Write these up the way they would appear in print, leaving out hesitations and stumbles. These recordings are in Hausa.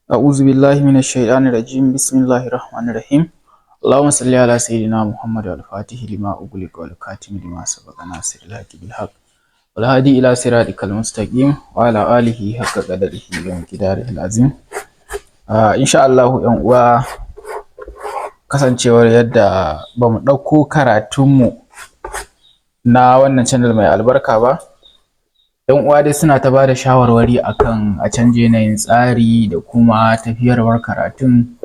أعوذ بالله من الشيطان الرجيم. بسم الله الرحمن الرحيم. اللهم صل على سيدنا محمد الفاتح لما أغلق والخاتم لما سبق ناصر الحق بالحق والهادي إلى صراطك المستقيم وعلى آله حق قدره ومقداره العظيم. إن شاء الله ‘yan uwa, kasancewar yadda ba mu ɗauko karatunmu na wannan channel mai albarka ba, ‘yan uwa dai suna ta bada shawarwari akan a canja yanayin tsari da kuma tafiyarwar karatun.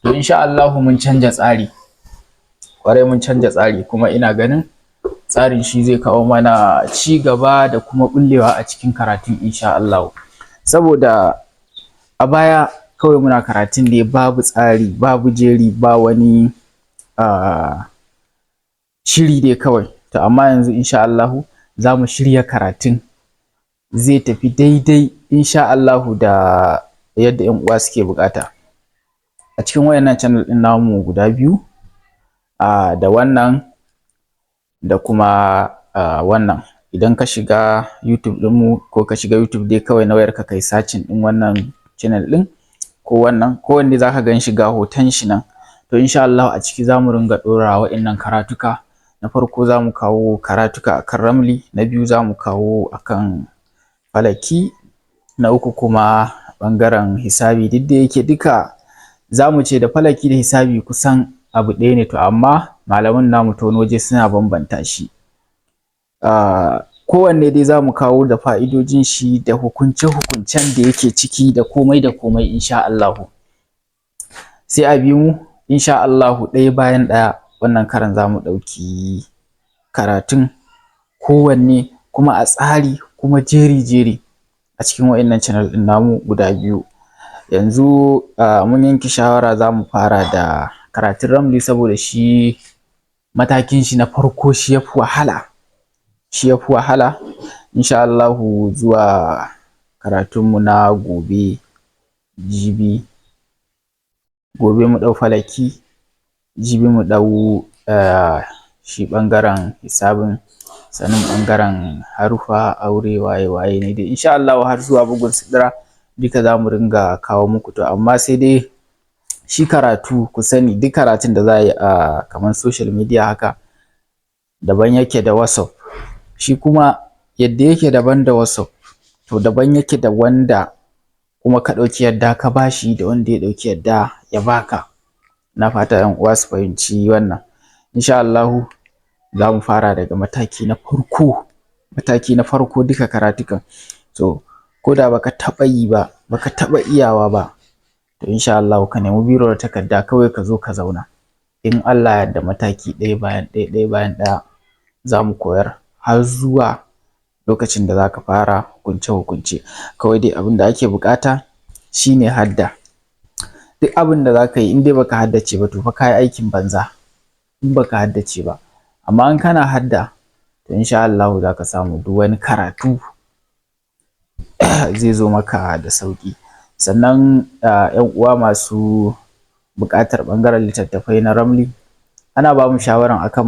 To, insha Allahu mun canja tsari, ƙwarai mun canja tsari, kuma ina ganin tsarin shi zai kawo mana ci gaba da kuma ɓullewa a cikin karatun insha Allahu. Saboda a baya kawai muna karatun ne babu tsari, babu jeri, ba wani shiri dai kawai. To, amma yanzu insha Allahu za mu shirya karatun, zai tafi daidai insha Allahu da yadda ‘yan uwa suke buƙata. A cikin wayannan channel ɗin namu guda biyu, da wannan da kuma wannan, idan ka shiga YouTube ɗinmu ko ka shiga YouTube dai kawai na wayarka, kai searching ɗin wannan channel ɗin ko wannan, kowanne za ka gan shi, ga hoton shi nan. To, insha Allahu a ciki za mu ringa ɗora wa'innan karatuka. Na farko za mu kawo karatuka akan ramli, na biyu za mu kawo akan falaki, na uku kuma ɓangaren hisabi. Duk da yake duka za mu ce da falaki da hisabi kusan abu ɗaya ne, to amma malaman namu ta wani waje suna bambanta shi. Kowanne dai za mu kawo da fa'idojin shi da hukunce-hukuncen da yake ciki da komai da komai insha Allahu. Sai a bi mu insha Allahu ɗaya bayan ɗaya. Wannan karan za mu ɗauki karatun kowanne kuma a tsari kuma jeri-jeri a cikin wa'innan channel ɗin namu guda biyu. Yanzu mun yanke shawara za mu fara da karatun ramli, saboda shi matakin shi na farko shi ya fi wahala, shi ya fi wahala. Insha Allahu zuwa karatunmu na gobe, jibi, gobe mu ɗau falaki, jibi mu ɗau shi ɓangaren hisabin, sannan ɓangaren harufa, aure, waye waye ne dai. Insha Allahu har zuwa bugun sidira duka za mu ringa kawo muku. To, amma sai dai shi karatu, ku sani, duk karatun da za a yi a kamar social media haka daban yake da WhatsApp. Shi kuma yadda yake daban da WhatsApp, to daban yake da wanda kuma ka ɗauki yadda ka bashi da wanda ya ɗauki yadda ya baka. Na fata ‘yan uwa su fahimci wannan. Insha Allahu za mu fara daga mataki na farko, mataki na farko duka karatukan. So ko da baka taɓa yi ba, baka taɓa iyawa ba, to insha Allahu ka nemi biro da takarda kawai ka zo ka zauna. In Allah ya yarda, mataki ɗaya bayan ɗaya, ɗaya bayan ɗaya za mu koyar har zuwa lokacin da za ka fara hukunce-hukunce. Kawai dai abin da ake buƙata shine hadda. Duk abin da za ka yi, in dai baka haddace ba, to fa ka yi aikin banza in baka haddace ba. Amma in kana hadda, to insha Allahu za ka samu duk wani karatu zai zo maka da sauƙi. Sannan ‘yan uwa masu buƙatar ɓangaren littattafai na ramli, ana ba mu shawaran akan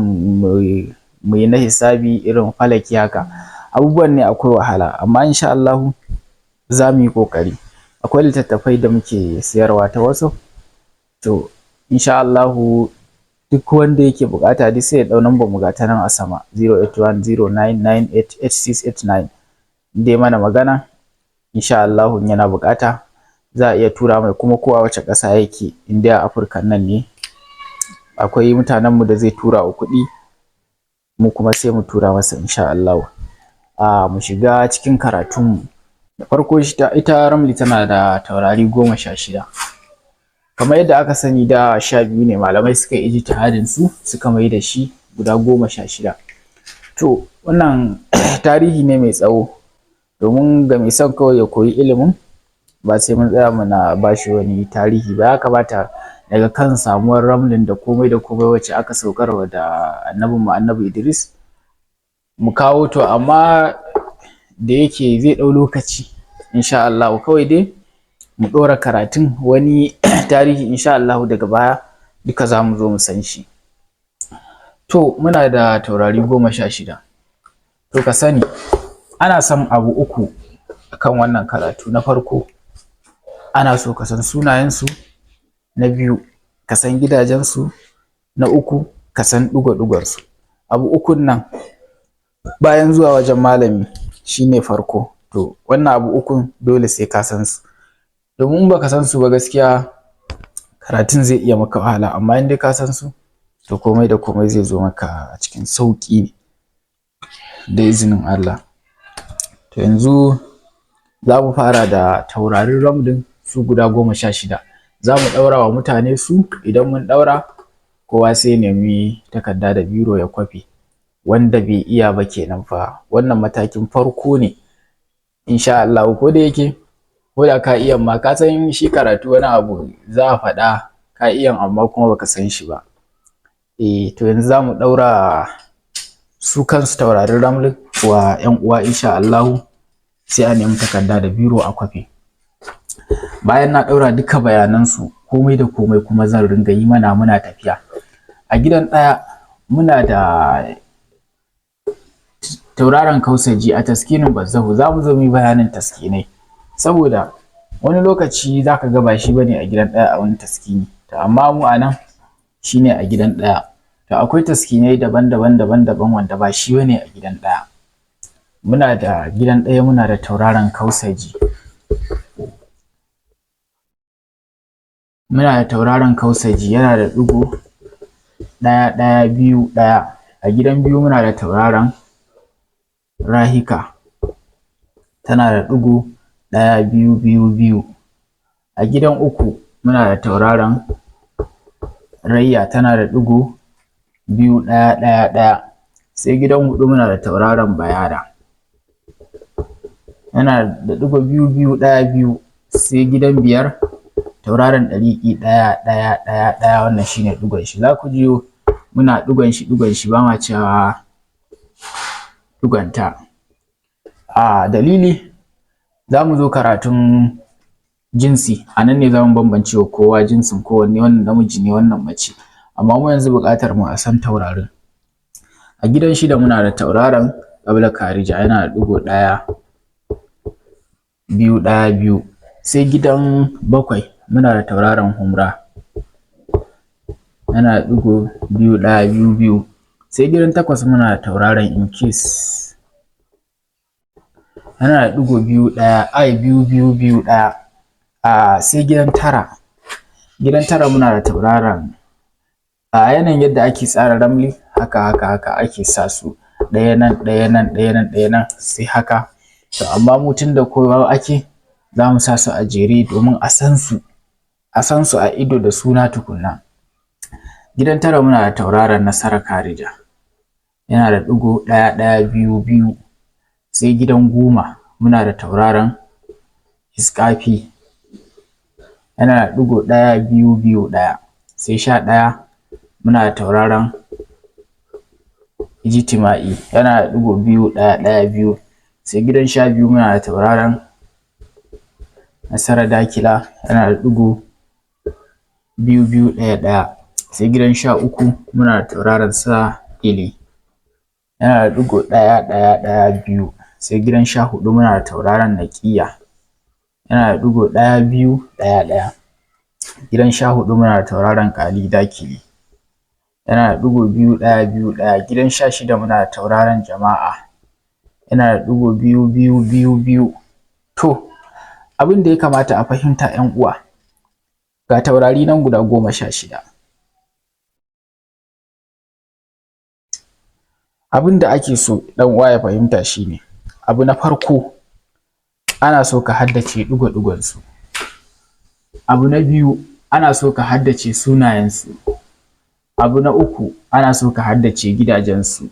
mu yi na hisabi irin falaki haka. Abubuwan ne akwai wahala, amma insha Allahu za mu yi ƙoƙari. Akwai littattafai da muke siyarwa ta WhatsApp. To, insha Allahu duk wanda yake buƙata duk sai ya ɗau number mu, ga ta nan a sama, 08109988689. In dai mana magana, insha Allahu in yana buƙata za a iya tura mai, kuma ko a wace ƙasa yake, in dai a Afirka nan ne, akwai mutanen mu da zai tura wa kuɗi, mu kuma sai mu tura masa insha Allahu. Mu shiga cikin karatunmu. Da farko, ita ramli tana da taurari 16. Kamar yadda aka sani, da 12 ne, malamai suka yi ijtihadin su suka mai da shi guda 16. To, wannan tarihi ne mai tsawo, domin ga mai son kawai ya koyi ilimin, ba sai mun tsaya muna ba shi wani tarihi ba. Ya kamata daga kan samuwar ramlin da komai da komai wacce aka saukarwa da annabinmu Annabi Idris mu kawo. To, amma da yake zai ɗau lokaci, insha Allahu kawai dai mu ɗora karatun. Wani tarihi insha Allahu daga baya duka za mu zo mu san shi. To, muna da taurari 16. To, ka sani ana son abu uku akan wannan karatu. Na farko, Ana so ka san sunayensu, na biyu ka san gidajensu, na uku ka san ɗigo-ɗigonsu. Abu ukun nan bayan zuwa wajen malami shine farko. To wannan abu ukun dole sai ka san su, domin in baka san su ba gaskiya karatun zai iya maka wahala, amma in dai ka san su to komai da komai zai zo maka a cikin sauƙi ne da izinin Allah. To yanzu za mu fara da taurarin ramlin su guda 16. Za mu ɗaura wa mutane su, idan mun ɗaura kowa sai ya nemi takarda da biro ya kwafe, wanda bai iya ba kenan fa. Wannan matakin farko ne insha Allahu. Ko da yake ko da ka iya ma, ka san shi karatu wani abu za a faɗa ka iya amma kuma baka san shi ba. To yanzu za mu ɗaura su kansu taurarin ramlin wa ƴan uwa insha Allahu, sai a nemi takarda da biro a kwafe. Bayan na ɗaura duka bayanansu komai da komai kuma zan ringa yi mana muna tafiya. A gidan ɗaya muna da tauraron Kausaji a taskinin Bazzahu. Za mu zo mu yi bayanin taskinai, saboda wani lokaci za ka ga ba shi bane a gidan ɗaya a wani taskini, to amma mu a nan shi ne a gidan ɗaya. To akwai taskinai daban-daban daban-daban wanda ba shi bane a gidan ɗaya. Muna da gidan ɗaya muna da tauraron Kausaji. Muna da tauraron Kausaji yana da ɗigo 1 1 2 1. A gidan biyu muna da tauraron Rahika, tana da ɗigo 1 2 2 2. A gidan uku muna da tauraron Rayya, tana da ɗigo 2 1 1 1. Sai gidan huɗu muna da tauraron Bayada, yana da ɗigo 2 2 1 2. Sai gidan biyar tauraron Ɗariƙi 1 1 1 1, wannan shine ɗigon shi. Za ku jiyo muna ɗigon shi ɗigon shi, ba ma cewa ɗigonta. A dalili za mu zo karatun jinsi, a nan ne za mu bambance wa kowa jinsin kowanne, wannan namiji ne wannan mace, amma mu yanzu buƙatar mu a san taurarin. A gidan shida muna da tauraron Ƙabla Karija, yana da ɗigo 1 2 1 2. Sai gidan bakwai muna da tauraron Humra, yana da ɗigo 2 1 2 2. Sai gidan takwas muna da tauraron Inkis, yana da ɗigo 2 1 ai 2 2 2 1. Sai gidan tara, gidan tara muna da tauraron, a yanayin yadda ake tsara ramli haka haka haka ake sa su, ɗaya nan ɗaya nan ɗaya nan ɗaya nan sai haka. To amma mu tunda koyarwa ake, za mu sa su a jere domin a san su, a san su a ido da suna tukunna. Gidan tara muna da tauraron Nasara Karija, yana da ɗigo 1 1 2 2. Sai gidan goma muna da tauraron Iskafi, yana da ɗigo 1 2 2 1. Sai 11 muna da tauraron Ijtima'i, yana da ɗigo 2 1 1 2. Sai gidan 12 muna da tauraron Nasara Dakila, yana da ɗigo 2 2 1 1. Sai gidan 13 muna da tauraron Sa'ili, yana da ɗigo 1 1 1 2. Sai gidan 14 muna da tauraron Naƙiya, yana da ɗigo 1 2 1 1. Gidan 14 muna da tauraron Ƙali Dakili, yana da ɗigo 2 1 2 1. Gidan 16 muna da tauraron Jama'a, yana da ɗigo 2 2 2 2. To abin da ya kamata a fahimta ƴan uwa, ga taurari nan guda 16. Abin da ake so ɗan uwa ya fahimta shine, abu na farko ana so ka haddace ɗigo-ɗigonsu. Abu na biyu ana so ka haddace sunayensu. Abu na uku ana so ka haddace gidajensu.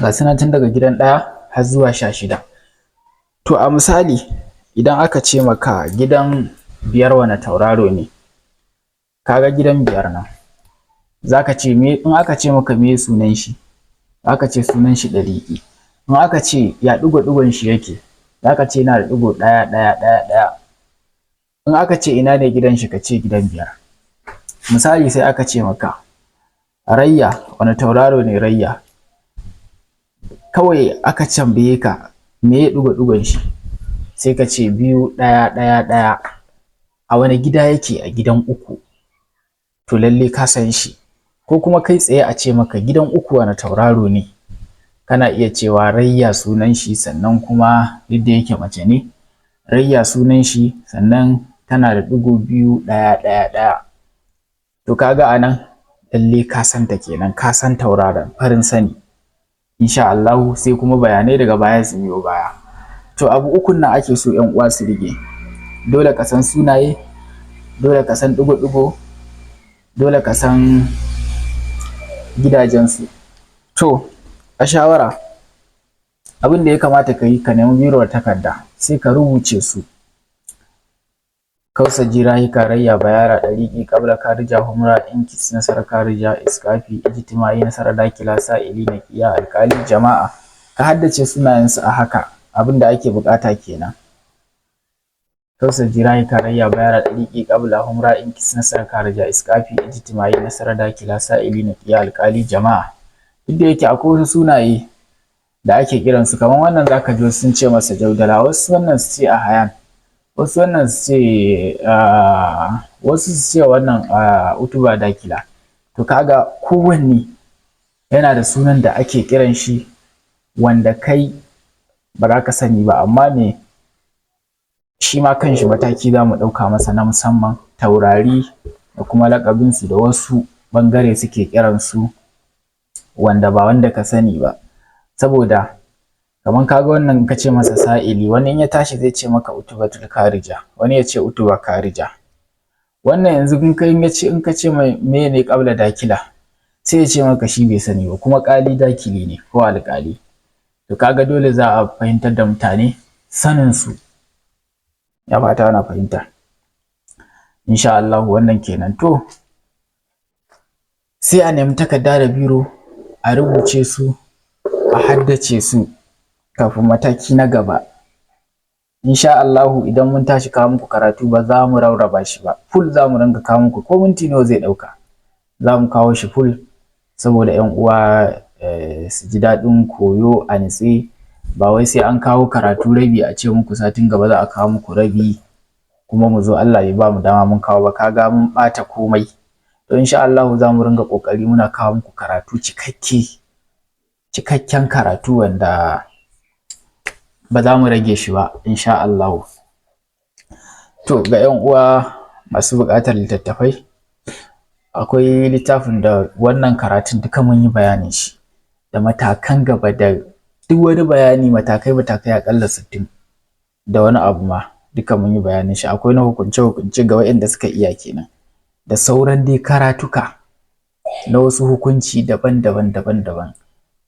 Ga su nan tun daga gidan 1 har zuwa 16. To a misali idan aka ce maka gidan biyar wane tauraro ne, kaga gidan biyar nan zaka ce me, in aka ce maka me sunan shi, zaka ce sunan shi Ɗariƙi. In aka ce ya ɗigo-ɗigon shi yake, Za ka ce yana da ɗigo ɗaya, ɗaya, ɗaya, ɗaya. In aka ce ina ne gidan shi, ka ce gidan 5. Misali, sai aka ce maka Rayya, wani tauraro ne Rayya? Kawai aka tambaye ka meye ɗigo-ɗigon shi, sai ka ce 2, 1, 1, 1. A wane gida yake? A gidan 3. To lalle ka san shi. Ko kuma kai tsaye a ce maka gidan 3 wane tauraro ne, kana iya cewa Rayya sunan shi, sannan kuma duk da yake mace ne, Rayya sunan shi, sannan tana da ɗigo 2, 1, 1, 1. To kaga a nan lalle ka san ta kenan, ka san tauraron farin sani insha Allahu, sai kuma bayanai daga baya su biyo baya. To abu ukun nan ake so ƴan uwa su riƙe. Dole ka san sunaye, dole ka san ɗigo-ɗigo, dole ka san gidajensu. To a shawara, abin da ya kamata ka yi, ka nemi biro da takarda, sai ka rubuce su. Kausa, Jirahika, Rayya, Bayara, Ɗariƙi, Ƙabla, Karija, Humra, Inkis, Nasara, Karija, Iskafi, Ijtima'i, Nasara, Dakila, Sa'ili, Naƙiya, Alƙali, Jama'a. Ka haddace sunayensu a haka, abin da ake buƙata kenan. Kausa, Jirahika, Rayya, Bayara, Ɗariƙi, Ƙabla, Humra, Inkis, Nasara, Karija, Iskafi, Ijtima'i, Nasara, Dakila, Sa'ili, Naƙiya, Alƙali, Jama'a. Duk da yake akwai wasu sunaye da ake kiransu, kamar wannan zaka ji wasu sun ce masa Jaudala, wasu wannan su ce Ahayan, wasu wannan su ce, wasu su ce wannan Utuba Dakila. To kaga kowanne yana da sunan da ake kiran shi wanda kai ba za ka sani ba, amma me shi ma kanshi mataki za mu ɗauka masa na musamman, taurari da kuma laƙabinsu da wasu ɓangare suke kiransu wanda ba wanda ka sani ba. Saboda kamar kaga wannan ka ce masa Sa'ili, wani in ya tashi zai ce maka Utubatul Karija, wani ya ce Utuba Karija. Wannan yanzu in kai ya ce, in ka ce mai mene Ƙabla Dakila, sai ya ce maka shi bai sani ba, kuma ƙali dakili ne ko alƙali. To kaga dole za a fahimtar da mutane sanin su. Ya fata ana fahimta insha Allah. Wannan kenan. To sai a nemi takarda da biro, a rubuce su, a haddace su kafin mataki na gaba. Insha Allahu idan mun tashi kawo muku karatu, ba za mu rarraba shi ba, full za mu ringa kawo muku, ko minti nawa zai ɗauka za mu kawo shi full, saboda ƴan uwa su ji daɗin koyo a nitse. Ba wai sai an kawo karatu rabi a ce muku satin gaba za a kawo muku rabi, kuma mu zo Allah bai ba mu dama mun kawo ba, kaga mun ɓata komai. To insha Allahu za mu ringa ƙoƙari muna kawo muku karatu cikakke, cikakken karatu wanda ba za mu rage shi ba insha Allahu. To ga ƴan uwa masu buƙatar littattafai, akwai littafin da wannan karatun duka mun yi bayanin shi da matakan gaba da duk wani bayani, matakai matakai aƙalla 60 da wani abu ma, duka mun yi bayanin shi. Akwai na hukunce hukunce ga waɗanda suka iya kenan, da sauran dai karatuka na wasu hukunci daban-daban daban-daban.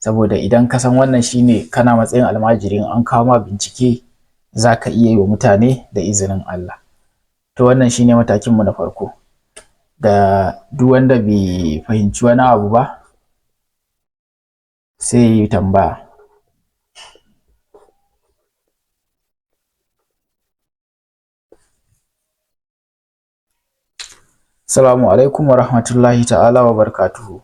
Saboda idan ka san wannan, shine kana matsayin almajiri, in an kawo ma bincike za ka iya yi wa mutane da izinin Allah. To wannan shine matakin mu na farko. Da duk wanda bai fahimci wani abu ba, sai ya yi tambaya. Assalamu alaikum wa rahmatullahi ta'ala wa barakatuhu.